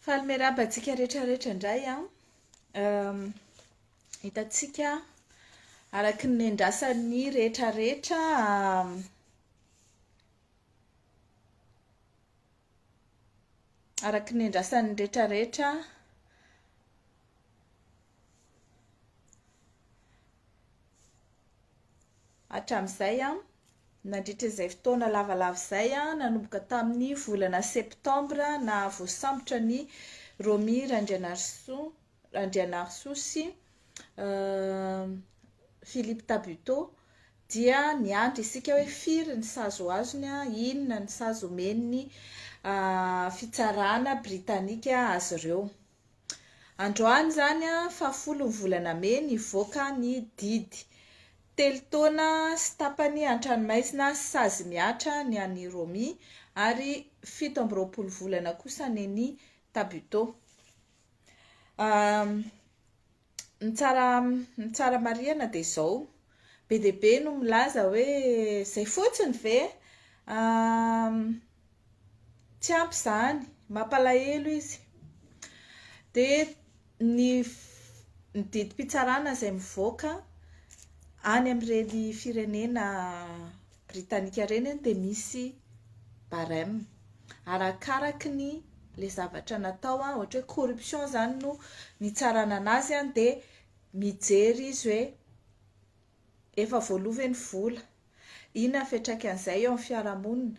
Faly miarahaba antsika rehetra rehetra indray an. Hitantsika araka ny nendrasan'ny rehetra rehetra araka ny nendrasan'ny rehetra rehetra Hatramin'izay, nandritra izay fotoana lavalava izay, nanomboka tamin'ny volana septambra nahavoasambotra an'i Romy Randrianarisoa Randrianarisoa sy Philippe Tabuteau dia niandry isika hoe firy ny sazy ho azony, inona ny sazy omen'ny fitsarana britanika azy ireo. Androany izany fahafolo ny volana mey nivoaka ny didy. Telo taona sy tapany an-tranomaizina sazy mihatra ny an'i Romy ary 27 volana kosa ny an'i Tabuteau. Ny tsara ny tsara marihana dia izao, be dia be no milaza hoe izay fotsiny ve? Tsy ampy izany, mampalahelo izy. Dia ny ny didim-pitsarana izay mivoaka any amin'ireny firenena britanika ireny dia misy barème. Arakaraky ny le zavatra natao an, ohatra hoe corruption izany no nitsarana anazy an, dia mijery izy hoe efa voaloa ve ny vola, inona ny fiantraikan'izay eo amin'ny fiarahamonina,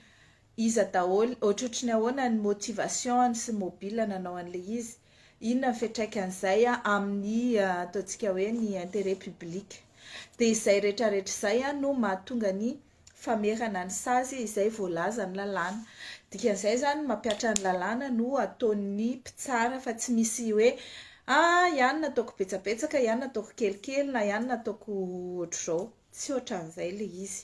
iza daholo, ohatrohatry ny ahoana ny motivation-ny sy mobile nanao an'ilay izy, inona ny fiantraikan'izay amin'ny ataontsika hoe ny intérêt public. Dia izay rehetrarehetra izay no mahatonga ny famerana ny sazy izay voalazan'ny lalàna. Dikan'izay izany mampihatra ny lalàna no ataon'ny mpitsara fa tsy misy hoe ah i anona ataoko betsabetsaka, i anona ataoko kelikely na i anona ataoko ohatr'izao. Tsy ohatran'izay ilay izy.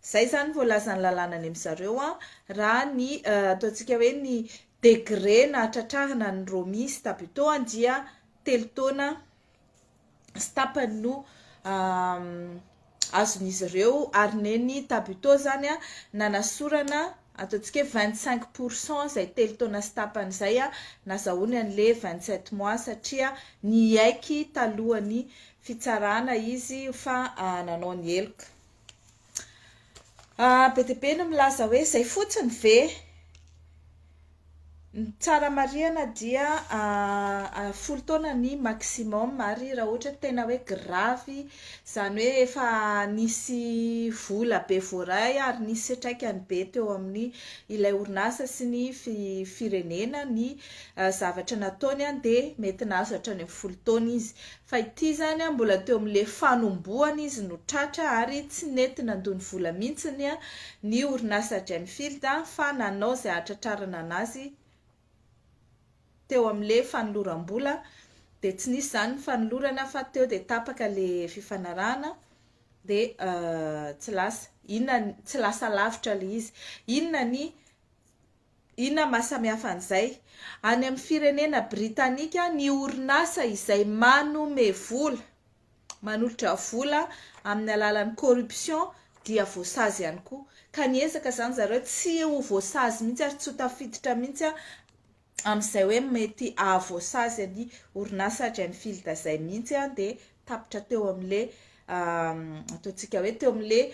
Izay izany ny voalazan'ny lalàna any amin-dry zareo an, raha ny ataontsika hoe ny degré nahatratrarana an'i Romy sy Tabuteau dia telo taona sy tapany no azon'izy ireo ary neny Tabuteau izany nanasorana ataontsika hoe 25 pour cent izay telo taona sy tapany izay nazahoany an'le 27 mois satria niaiky talohan'ny fitsarana izy fa nanao ny heloka. Be dia be no milaza hoe izay fotsiny ve? Ny tsara marihana dia folo taona ny maximum ary raha ohatra tena hoe gravy, izany hoe efa nisy vola be voaray ary nisy fiantraikany be teo amin'ny ilay orinasa sy ny firenena ny zavatra nataony dia mety nahazo hatrany amin'ny folo taona izy. Fa ity izany mbola teo amin'ilay fanombohana izy no tratra ary tsy nety nandoa ny vola mihitsiny ny orinasa Gemfield fa nanao izay hahatratrarana anazy teo amin'ilay fanoloram-bola dia tsy nisy izany ny fanolorana fa teo dia tapaka ilay fifanarahana dia tsy lasa inona tsy lasa lavitra ilay izy. Inona ny Inona maha samihafa an'izay? Any amin'ny firenena britanika, ny orinasa izay manome vola, manolotra vola amin'ny alalan'ny corruption dia voasazy ihany koa. Ka niezaka izany zareo tsy ho voasazy mihitsy ary tsy ho tafiditra mihitsy amin'izay hoe mety hahavoasazy ny orinasa Gemfield izay mihitsy dia tapitra teo amin'ilay ataontsika hoe teo amin'ilay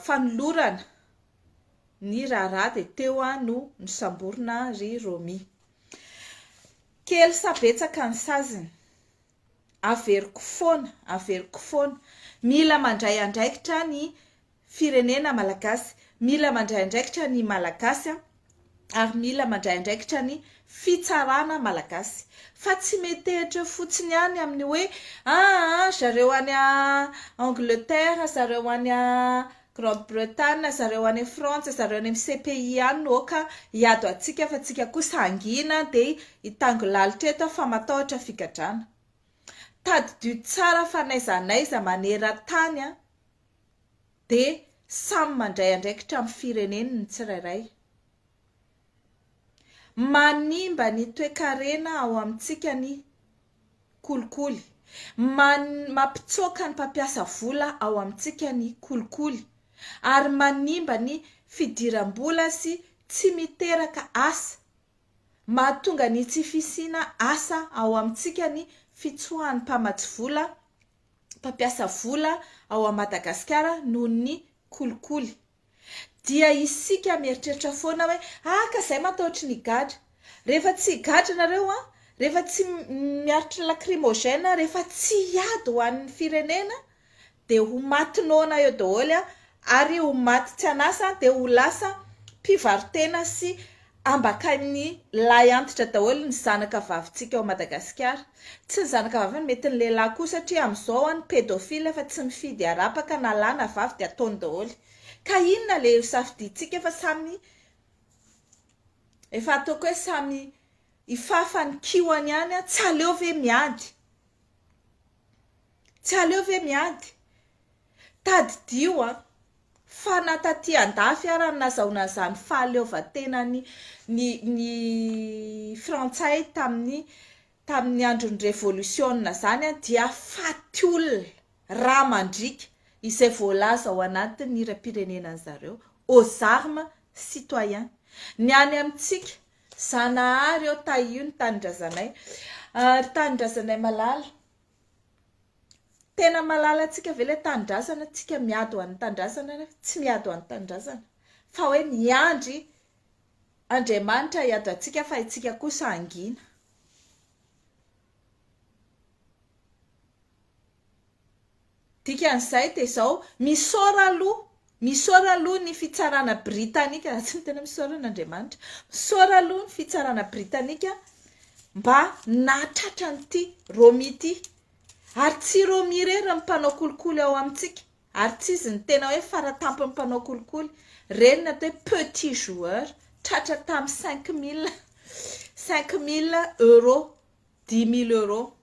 fanolorana ny raharaha dia teo no nosamborina ry Romy. Kely sa betsaka ny saziny? Averiko foana, averiko foana, mila mandray andraikitra ny firenena malagasy, mila mandray andraikitra ny malagasy ary mila mandray andraikitra ny fitsarana malagasy. Fa tsy metehitra eo fotsiny ihany amin'ny hoe aa zareo any Angleterre, zareo any Grande Bretagne, zareo any Frantsa, zareo any amin'ny CPI any no ok hiady ho antsika fa tsika kosa hangina dia hitango lalitra eto fa matahotra figadrana. Tadidio tsara fa n'aiza n'aiza maneran-tany dia samy mandray andraikitra amin'ny fireneny ny tsirairay. Manimba ny toekarena ao amintsika ny kolikoly. Man, mampitsoaka ny mpampiasa vola ao amintsika ny kolikoly. Ary manimba ny fidiram-bola sy tsy miteraka asa. Mahatonga ny tsy fisiana asa ao amintsika ny fitsoahan'ny mpamatsy vola, mpampiasa vola ao Madagasikara noho ny kolikoly. Dia isika mieritreritra foana hoe ah ka zay matahotra ny higadra. Rehefa tsy higadra nareo an, rehefa tsy miaritra lacrymogène, rehefa tsy hiady ho an'ny firenena dia ho maty noana eo daholo an, ary ho maty tsy an'asa dia ho lasa mpivarotena sy ambakain'ny lahy antitra daholo ny zanaka vavintsika ao Madagasikara. Tsy ny zanaka vavy ihany, mety ny lehilahy koa satria amin'izao an ny pedophile efa tsy mifidy harapaka na lahy na vavy dia ataony daholo. Ka inona le hosafidiantsika fa samy efa ataoko hoe samy hifafa ny kihony ihany an, tsy aleo ve miady? Tsy aleo ve miady? Tadidio an, fa na taty andafy ara no nazahoana an'izany fahaleovantenany ny ny frantsay tamin'ny tamin'ny andron'ny revolisiona izany an dia faty olona, rà mandriaka, izay voalaza ao anatin'ny hiram-pirenenan'ny zareo, aux armes citoyens. Ny any amintsika, Zanahary ô tahio ny tanindrazanay. Ry tanindrazanay malala. Tena malala antsika ve ilay tanindrazana? Tsika miady ho an'ny tanindrazana nefa tsy miady ho an'ny tanindrazana fa hoe miandry Andriamanitra hiady ho antsika fa itsika kosa hangina. Dikan'izay dia izao, misaora aloha, misaora aloha ny fitsarana britanika, za tsy miteny hoe misaora an'Andriamanitra, misaora aloha ny fitsarana britanika mba nahatratra an'ity Romy ity. Ary tsy Romy irery ny mpanao kolikoly ao amintsika, ary tsy izy no tena hoe faratampon'ny mpanao kolikoly, ireny no atao hoe petit joueur, tratra tamin'ny 5000, 5000 euros, 10000 euros.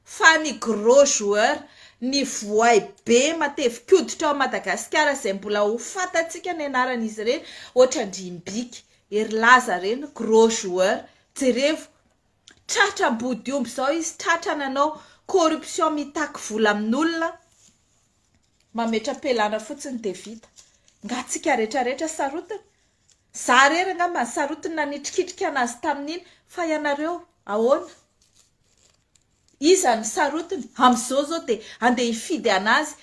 Fa ny gros joueur, ny voay be matevi-koditra ao Madagasikara izay mbola ho fantatsika ny anaran'izy ireny, ohatran-dry Imbiky, Herilaza ireny, gros joueur, jerevo, tratra ambodiomby izao izy, tratra nanao corruption mitaky vola amin'olona, mametra-pialana fotsiny dia vita. Nga tsika retraretra sarotiny? Za rery angamba ny sarotiny nanitrikitrika anazy tamin'iny fa ianareo ahoana? Iza no sarotiny? Amin'izao zao dia andeha hifidy anazy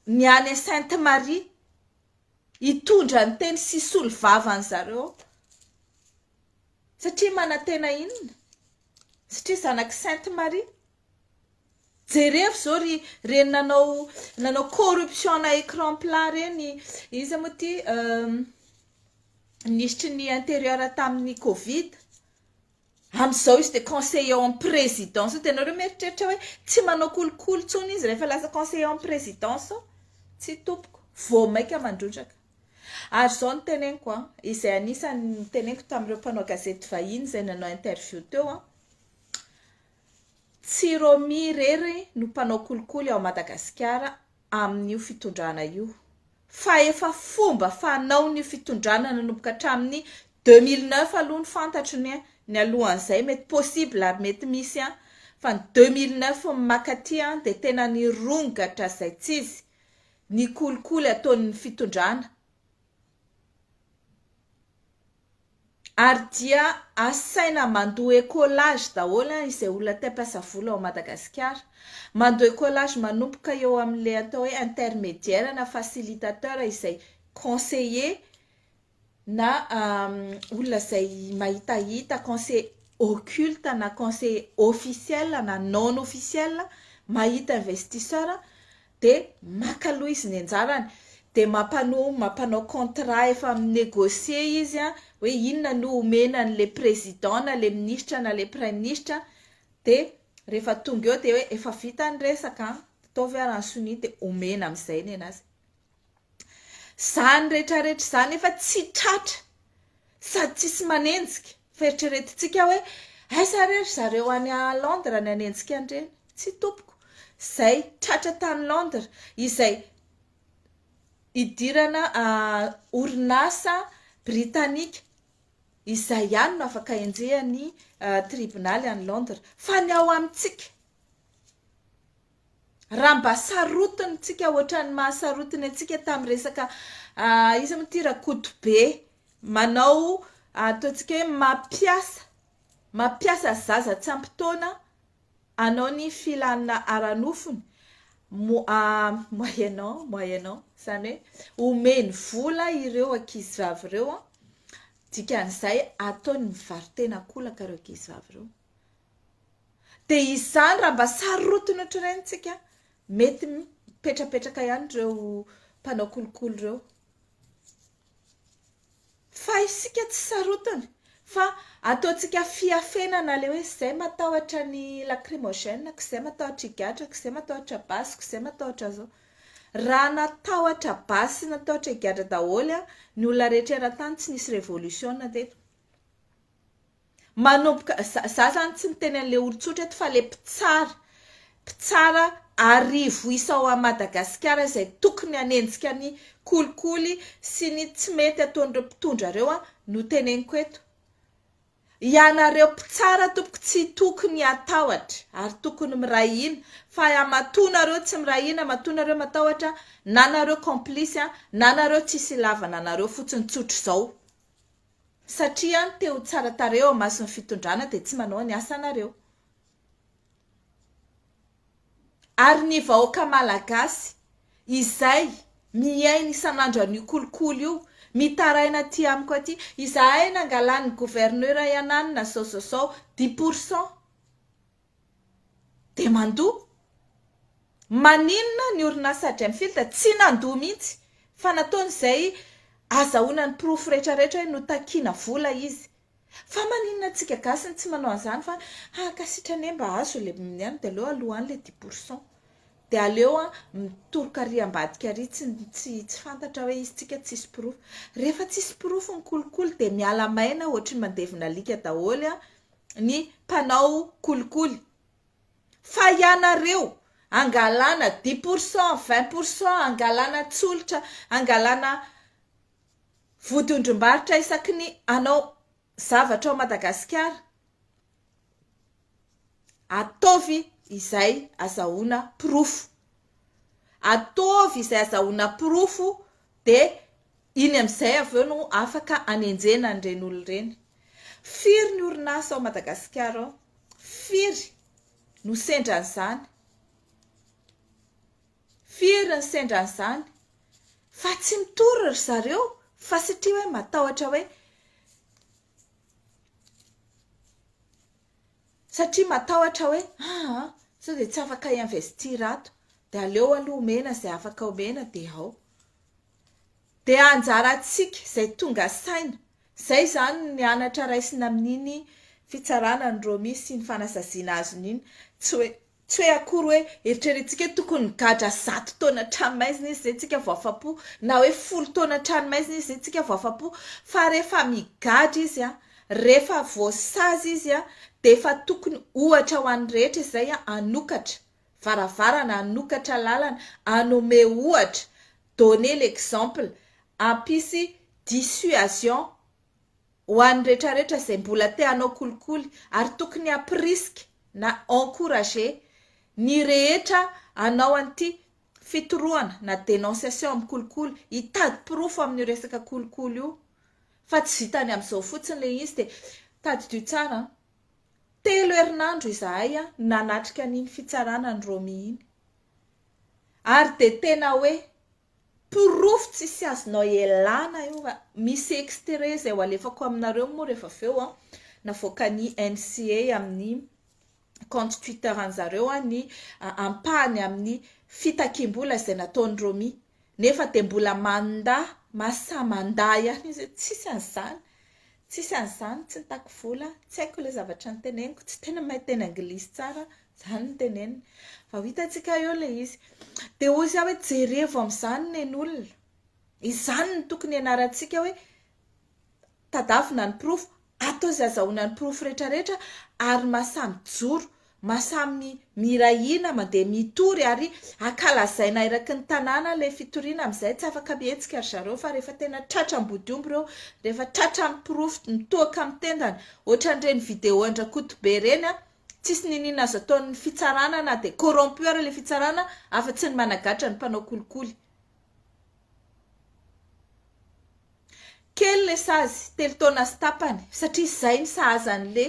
ny any Sainte Marie hitondra ny teny sy hisolo vava an'zareo ao. Satria manantena inona? Satria zanak'i Sainte Marie? Jerevo zao ry reny nanao nanao corruption ana écran plat reny iza moa ty minisitry ny intérieur tamin'ny covid amin'izao izy dia conseiller en présidence dia nareo mieritreritra hoe tsy manao kolikoly intsony izy rehefa lasa conseiller en présidence tsy tompoko vao maika mandrotraka ary izao no teneniko an izay anisan'ny noteneniko tamin'ireo mpanao gazety vahiny izay nanao interview teo an Tsy Romy irery no mpanao kolikoly ao Madagasikara amin'io fitondrana io, fa efa fomba fanaon'io fitondrana nanomboka hatramin'ny 2009 aloha ny fantatro ny ny alohan'izay mety possible ary mety misy an, fa ny 2009 makaty an dia tena nirongatra izay tsy izy ny kolikoly ataon'ny fitondrana. Ary dia asaina mandoa écolage daholo an izay olona te hampiasa vola ao Madagasikara. Mandoa écolage manomboka eo amin'ilay atao hoe intermédiaire na facilitateur izay conseiller na olona izay mahitahita conseiller occulte na conseiller officiel na non officiel mahita investisseur dia maka aloha izy ny anjarany, dia mampanoa mampanao contrat efa mi-negocier izy an, hoe inona no omena an'ilay président na ilay minisitra na ilay praiminisitra, dia rehefa tonga eo dia hoe efa vita ny resaka an, ataovy ary ny sonia dia omena amin'izay nenazy. Izany rehetrarehetra izany efa tsy tratra sady tsisy manenjika, fa eritreretintsika hoe aiza re ry zareo any Londres ny hanenjika an'ireny, tsia tompoko, izay tratra tany Londres, izay idirana orinasa britanika, izay ihany no afaka enjehan'ny tribonaly any Londres, fa ny ao amintsika, Raha mba sarotiny tsika ohatran'ny maha sarotiny antsika tamin'ny resaka iza moa ity Rakotobe manao ataontsika hoe mampiasa, mampiasa zaza tsy ampy taona hanao ny filana ara-nofony, moyennant, moyennant, izany hoe omeny vola ireo ankizivavy ireo, dikan'izay ataony mivaro-tena an-kolaka ireo ankizivavy ireo. Dia izany raha mba sarotiny ohatr'ireny tsika, mety mipetrapetraka ihany ireo mpanao kolikoly ireo. Fa isika tsy sarotiny fa ataontsika fiafenana ilay hoe izay matahotra ny lacrymogène ko, izay matahotra higadra ko, izay matahotra basy ko, izay matahotra zao. Raha natahotra basy sy natahotra higadra daholo ny olona rehetra eran-tany tsy nisy révolution teto. Manomboka, za za zany tsy miteny an'le olon-tsotra eto fa le mpitsara, mpitsara arivo isa ao Madagasikara izay tokony hanenjika ny kolikoly sy ny tsy mety ataon'ireo mpitondra ireo an, no teneniko eto. Ianareo mpitsara tompoko tsy tokony hatahotra ary tokony miray hina fa matoa nareo tsy miray hina, matoa nareo matahotra na nareo complice an, na nareo tsisy ilavana anareo fotsiny tsotr'izao. Satria te ho tsara tarehy eo imason'ny fitondrana dia tsy manao ny asanareo. Ary ny vahoaka malagasy izay miaina isan'andro an'io kolikoly io, mitaraina aty amiko aty, izahay nangalan'ny gouverneur iananina zao zao zao dix pour cent. Dia mandoa. Maninona ny orinasa Gemfield tsy nandoa mihitsy fa nataony izay azahoana ny porofo rehetra rehetra hoe notakiana vola izy. Fa maninona antsika gasy no tsy manao an'izany fa haka sitrany e mba azo le ny any dia aleo aloha any le dix pour cent. Dia aleo an mitoroka ary ambadika ary tsy tsy tsy fantatra hoe izy tsika tsisy porofo. Rehefa tsisy porofo ny kolikoly dia miala maina ohatry ny mandevina alika daholo an ny mpanao kolikoly fa ianareo angalana dix pour cent, vingt pour cent, angalana tsolotra, angalana vodiondrim-barotra isaky ny hanao zavatra ao Madagasikara, ataovy izay azahoana porofo, ataovy izay azahoana porofo dia iny amin'izay avy eo no afaka hanenjehana an'ireny olona ireny. Firy ny orinasa ao Madagasikara ao? Firy no sendra an'izany? Firy ny sendra an'izany? Fa tsy mitory ry zareo fa satria hoe matahotra hoe Satria matahotra hoe aa sao dia tsy afaka hi-investir ato dia aleo aloha omena izay afaka omena dia ao. Dia anjarantsika izay tonga saina, izay izany ny anatra raisina amin'iny fitsarana ny Romy sy ny fanasaziana azony iny, tsy hoe Tsy hoe akory hoe eritreretintsika hoe tokony nigadra zato taona an-tranomaizina izy izay tsika vao afa-po, na hoe folo taona an-tranomaizina izy izay tsika vao afa-po, fa rehefa migadra izy, rehefa voasazy izy dia efa tokony ohatra ho an'ny rehetra izay hanokatra varavarana, hanokatra lalana, hanome ohatra, donner l'exemple, hampisy dissuasion Ho an'ny retraretra izay mbola te hanao kolikoly ary tokony hampirisika na encourager ny rehetra hanao an'ity fitorohana na dénonciation amin'ny kolikoly, hitady porofo amin'io resaka kolikoly io fa tsy vitany amin'izao fotsiny ilay izy dia tadidio tsara an! Telo herinandro izahay nanatrika an'iny fitsarana an'i Romy iny ary dia tena hoe Porofo tsisy azonao elana io fa misy extrait izay ho alefako aminareo moa rehefa avy eo an, navoakan'ny NCA amin'ny compte Twitter an'zareo an ny ampahany amin'ny fitakiam-bola izay nataon'i Romy nefa dia mbola mandà, masahy mandà ihany izy hoe tsisy an'izany, tsisy an'izany, tsy nitaky vola, tsy haiko ilay zavatra noteneniko, tsy tena mahay teny anglisy tsara aho, Izany no teneniny. Fa ho hitantsika eo ilay izy. Dia hoy izy hoe jerevo amin'izany nen'olona. Izany no tokony hianarantsika hoe tadavina ny porofo, atao izay azahoana ny porofo rehetrarehetra ary mahasahy mijoro, mahasahy miray hina, mandeha mitory ary ankalazaina eraky ny tanàna ilay fitoriana amin'izay tsy afaka mihetsika ry zareo fa rehefa tena tratra ambodiomby ireo, rehefa tratra ny porofo mitohaka amin'ny tendany, ohatran'ireny vidéo an-dRakotobe ireny an, Tsisy niniana azo ataon'ny fitsarana na dia corrompu ara ilay fitsarana afa-tsy ny managatra ny mpanao kolikoly. Kely le sazy, telo taona sy tapany, satria izay ny sahaza an'le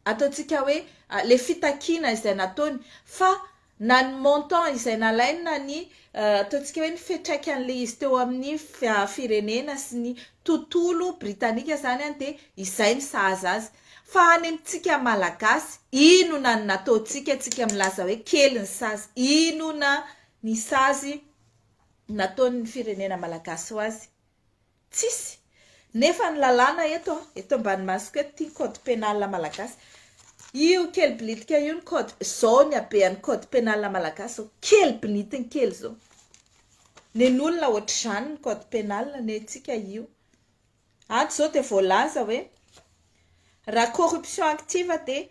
ataontsika hoe le fitakiana izay nataony, fa na ny montant izay nalainy na ny ataontsika hoe ny fiantraikan'le izy teo amin'ny firenena sy ny tontolo britanika izany dia izay ny sahaza azy. Fa any amintsika Malagasy, inona no nataontsika, tsika milaza hoe kely ny sazy, inona ny sazy nataon'ny firenena Malagasy ho azy? Tsisy. Nefa ny lalàna eto an, eto ambany masoko eto ity ny code pénal malagasy. Io kely bilitika io ny code, zao ny habean'ny code pénal malagasy zao, kely binitiny kely zao. Nen'olona ohatr'izany ny code pénal, nentsika io. Ato zao dia voalaza hoe raha corruption active dia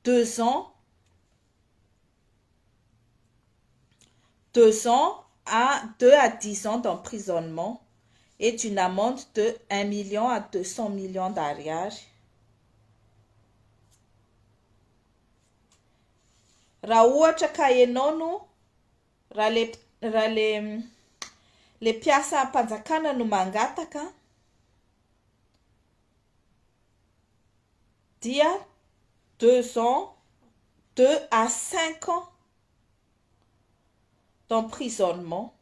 deux ans deux ans à deux à dix ans d'emprisonnement et d'une amende de un million à 200 millions d'ariary. Raha ohatra ka enao no raha le raha le le mpiasam-panjakana no mangataka dia deux ans deux à cinq ans d'emprisonnement.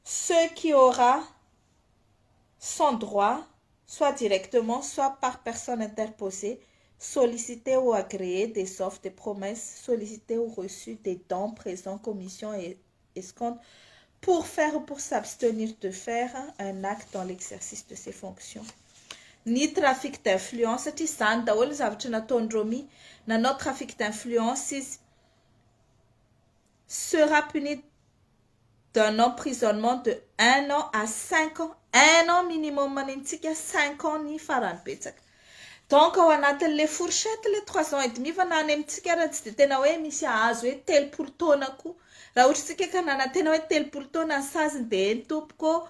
Ce qui aura sans droit, soit directement, soit par personne interposée, sollicité ou agréé des offres, des promesses, sollicité ou reçu des dons, présents, commissions et escomptes, pour faire ou pour s'abstenir de faire un acte dans l'exercice de ses fonctions. Ny trafic d'influence, satria izany daholo ny zavatra nataon'i Romy, nanao trafic d'influence izy, sera puni d'un emprisonnement de un an à cinq ans, un an minimum nentsika, cinq ans ny farany betsaka. Donc ao anatin'le fourchette le trois ans et demi fa na any amintsika ara tsy dia tena hoe misy ahazo hoe 30 taona koa. Raha ohatra tsika ka nanantena hoe 30 taona ny saziny dia eny tompoko ô,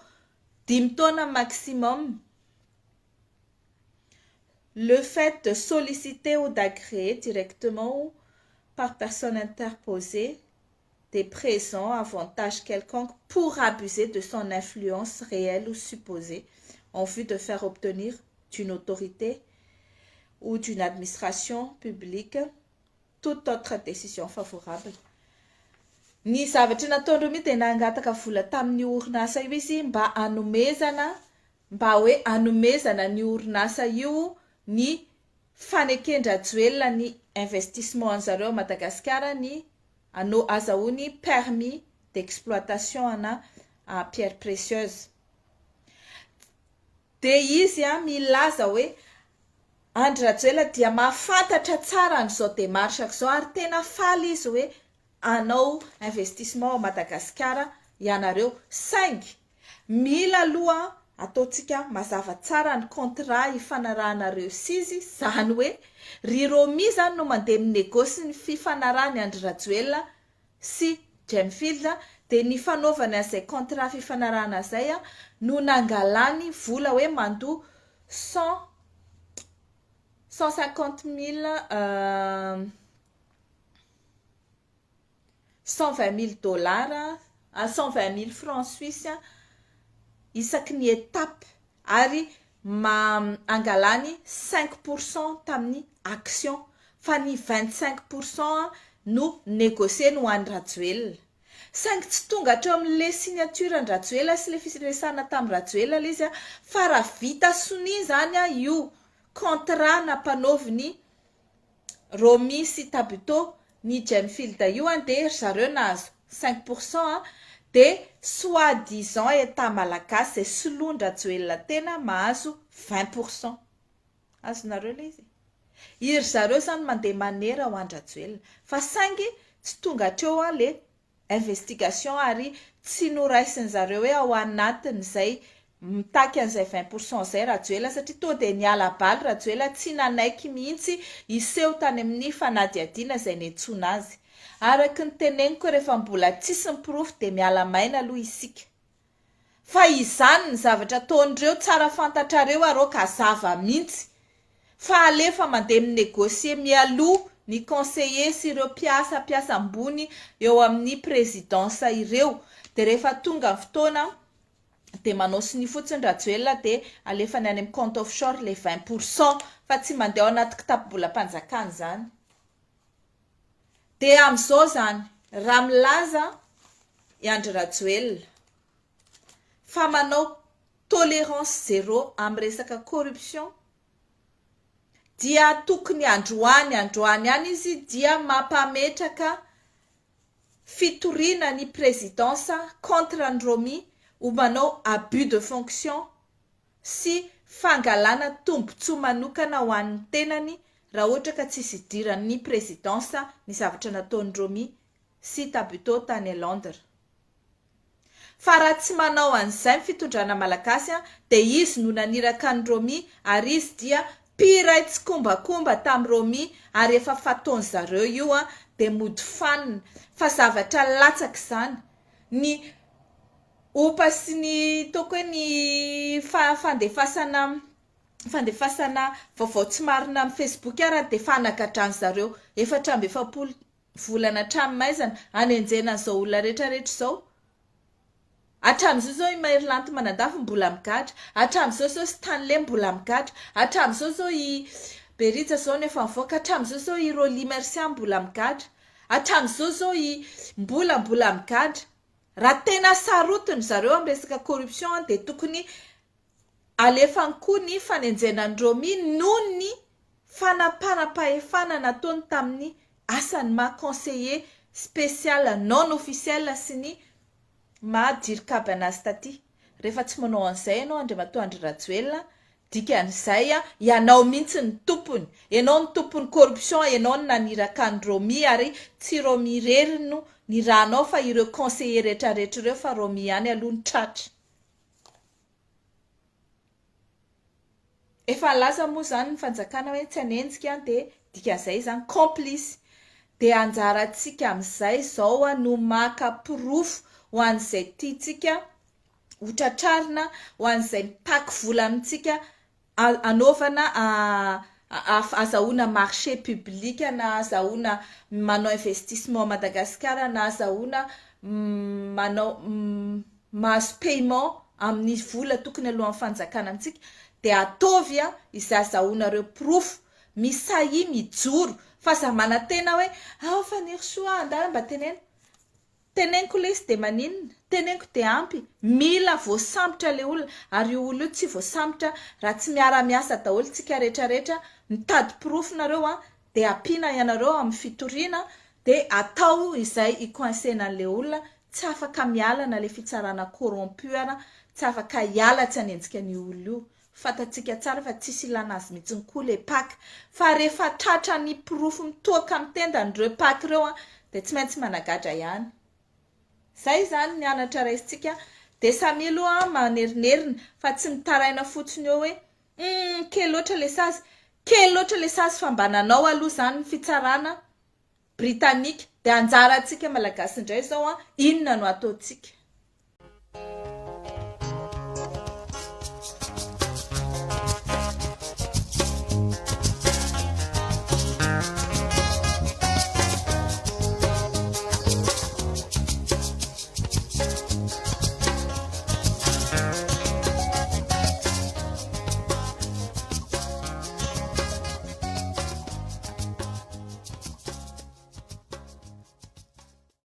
dimy taona maximum. Le fait de solliciter ou d'agréer directement ou par personne interposée des présents avantages quelconques pour abuser de son influence réelle ou supposée en vue de faire obtenir d'une autorité ou d'une administration publique toute autre décision favorable. Ny zavatra nataon-dRomy dia nangataka vola tamin'io orinasa io izy mba hanomezana mba hoe hanomezana an'io orinasa io ny faneken-dRajoelina ny investissement an'zareo à Madagasikara ny ano azahoany permis d'exploitation ana pierre précieuse. Dia izy milaza hoe Andry Rajoelina dia mahafantatra tsara an'izao démarche izao ary tena faly izy hoe hanao investissement ao Madagasikara ianareo saingy mila aloha ataontsika mazava tsara ny contrat ifanarahanareo sy izy izany hoe ry Romy izany no mandeha mi-négocie ny fifanarahan'i Andry Rajoelina sy Gemfields dia ny fanaovany an'izay contrat fifanarahana izay no nangalany vola hoe mandoa cent 150 mille 120 mille dollars 120 mille francs suisse isaky ny étape ary ma angalany 5% tamin'ny action fa ny 25% no négocier-ny ho an'i Rajoelina. Saingy tsy tonga hatreo amin'le signature an-dRajoelina sy le firesahana tamin'i Rajoelina le izy fa raha vita sonia izany io contrat nampanaovin'i Romy sy Tabuteau ny Gemfield io dia ry zareo nahazo 5% dia soit disant Etat malagasy izay soloan-dRajoelina tena mahazo 20%. Azonareo ilay izy e? I ry zareo izany mandeha manera ho an-dRajoelina fa saingy tsy tonga hatreo le investigation ary tsy noraisin-zareo hoe ao anatin'izay mitaky an'izay 20% izay Rajoelina satria tonga dia niala baly Rajoelina tsy nanaiky mihitsy hiseho tany amin'ny fanadihadiana izay niantsoana azy. Araka ny teneniko rehefa mbola tsisy ny porofo dia miala maina aloha isika. Fa izany ny zavatra ataon'ireo tsara fantatrareo arô ka zava mintsy fa alefa mandeha mi negocier mialoha ny conseiller sy ireo mpiasa mpiasa ambony eo amin'ny présidence ireo de rehefa tonga ny fotoana. dia manao sonia fotsiny Rajoelina dia alefany any amin'ny compte offshore ilay 20% fa tsy mandeha ao anaty kitapom-bolam-panjakana izany. Dia amin'izao izany raha milaza i Andry Rajoelina fa manao tolérance zéro amin'ny resaka corruption dia tokony androany androany ihany izy dia mampametraka fitoriana ny présidence contre an'i Romy ho manao abus de fonction sy fangalana tombotsoa manokana ho an'ny tenany raha ohatra ka tsisy idiran'ny présidence ny zavatra nataon'i Romy sy Tabuteau tany Londres. Fa raha tsy manao an'izay ny fitondrana malagasy dia izy no naniraka an'i Romy ary izy dia mpiray tsikombakomba tamin'i Romy ary efa fataon'zareo io dia mody fanina fa zavatra latsaka izany ny opa sy ny ataoko hoe ny fandefasana fandefasana vaovao tsy marina amin'ny facebook ara dia efa anagadran'zareo 44 volana hatramin'ny hanenjehana an'izao olona rehetra rehetra izao. Hatramin'izao izao i Mahery Manandafy mbola migadra, hatramin'izao izao Stanley mbola migadra, hatramin'izao izao i Berija izao no efa nivoaka, hatramin'izao izao i Rolly Mercia mbola migadra, hatramin'izao izao i Mbola mbola migadra. Raha tena sarotiny zareo amin'ny resaka corruption dia tokony Alefany koa ny fanenjehana an'i Romy noho ny fanaparam-pahefana nataony tamin'ny asany maha conseiller spécial non officiel sy ny maha dircab anazy taty. Rehefa tsy manao an'izay ianao Andriamatoa Andry Rajoelina, dikan'izay ianao mihitsy ny tompony. Ianao no tompon'ny corruption, ianao no naniraka an'i Romy ary tsy Romy irery no nirahanao fa ireo conseillers rehetrarehetra ireo fa Romy ihany aloha no tratra. Efa nilaza moa izany ny fanjakana hoe tsy hanenjika dia dikan'izay izany complice. Dia anjarantsika amin'izay izao no maka porofo ho an'izay tiantsika ho tratrarina, ho an'izay mitaky vola amintsika anaovana azahoana marché public na azahoana manao investissement à Madagascar na azahoana manao mahazo paiement amin'ny vola tokony aloan'ny fanjakana amintsika dia ataovy izay azahoanareo porofo, misahia mijoro fa aza manantena hoe ao Fanirisoa andana mba teneno Teneniko lesy dia maninona? Teneniko dia ampy? Mila voasambotra le olona ary io olona io tsy voasambotra raha tsy miara miasa daholo tsika rehetra rehetra mitady porofo nareo an dia ampiana ianareo amin'ny fitoriana dia atao izay hi coincena an'le olona tsy afaka miala na le fitsarana corrompu ara tsy afaka hiala tsy hanenjika an'io olona io Fantatsika tsara fa tsisy ilana azy mihitsiny koa le pac fa rehefa tratra ny porofo mitoaka amin'ny tendany ireo pac ireo an dia tsy maintsy managadra ihany. Zay izany ny anatra raisintsika dia samia aloha manerinerina fa tsy mitaraina fotsiny eo hoe humm kely loatra le sazy, kely loatra le sazy fa mba nanao aloha izany ny fitsarana britanika dia anjarantsika malagasy indray izao an inona no ataontsika.